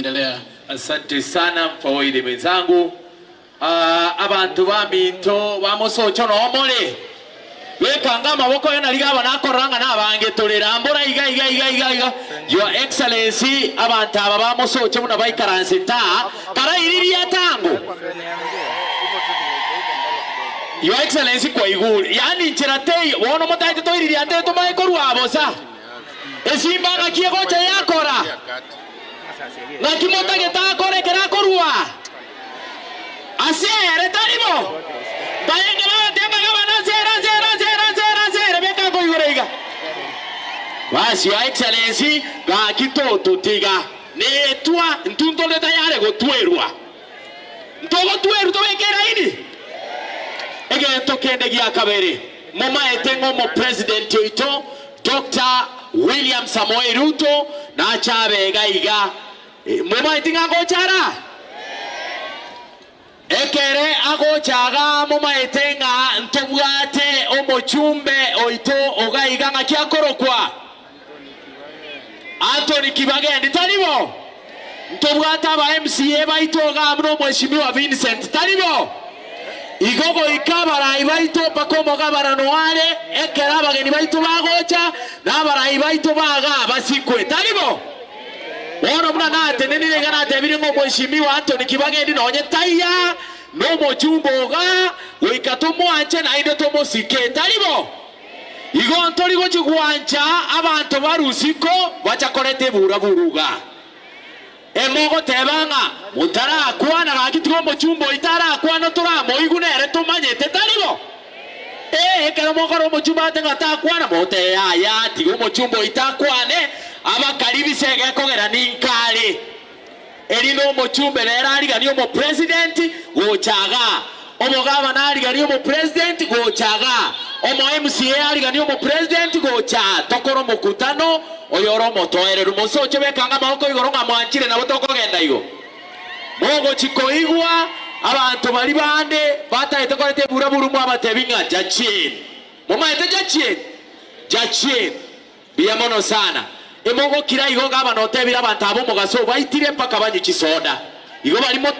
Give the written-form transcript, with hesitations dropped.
Endelea. Asante sana mfawidhi mwenzangu. Ah, abanto baminto bamosocho nomore bekanga amaboko aye nari gaba nakorora ng'a nabange tore rambora iga iga iga iga iga Your Excellency abanto aba bamosoche buna baikaransete aa karairiria tango Your Excellency kwaigure yaani nchera teiyo bono motaete toiririe ate tomae korwa aa bosa esimba ng'aki egocha yakora ng'aki motagete akore ekero akorwa aa. Ase ere tari bo. Mbarenge bagoteba gavana ase ere, ase ere, ase ere, ase ere, ase ere, beka nkoigure iga. Basi Your Excellency, gaki tototiga netwa intwe ntore tayare gotwerwa. Ntogotwerwa tobeke eraini. Egento kende gia kabere, momaete ng'a omopresident oito Doctor William Samoei Ruto nache abe iga iga. Momaeti ng'a agocha ara? Ekere agocha iga momaete ng'a ntobwate omochumbe oito oga iga ng'aki akorokwa? Anthony Kibagendi, tari bo? Ntobwate aba MCA baito iga amo na omweshimiwa Vincent, tari bo? Igo goika abarai baito mpaka omogabarano are ekero abageni baito bagocha, na abarai baito baga basikwe, tari bo? Bono buna natenenire iga natebirie ng'a omweshimiwa Anthony Kibagendi nonye taiya nomochumba oga, goika tomwanche naende tomosike, tari bo? Igo ntori gochia gwancha abanto barusiko bacha koreta ebura-buru iga. Emogoteba ng'a motarakwana gaki tiga omochumba oito arakwane toramoigwe nere tomanyete, tari bo? Ee, ekero mokora omochumba ate ng'a takwana, motebe, Yaya, tiga omochumba oito akwane, abakaribise egekogera ninka are. Erinde omochumbe nere ariganie omopresident gocha igaa, omogavana ariganie omopresident gocha igaa, omo MCA ariganie omopresident gocha aa, tokore omokutano oyore omotoereru. Mosoche bekanga amaboko igoro ng'a mwanchire nabo tokogenda igo. Mogochi koigwa abanto baria bande batagete koreta eburaburu mwabatebi ng'a jachien. Momaete jachien? Jachien. Mbuya mono sana. Emogokira igo gavana otebire abanto aba omogaso obaitire mpaka banywe chisoda. Igo baria mote.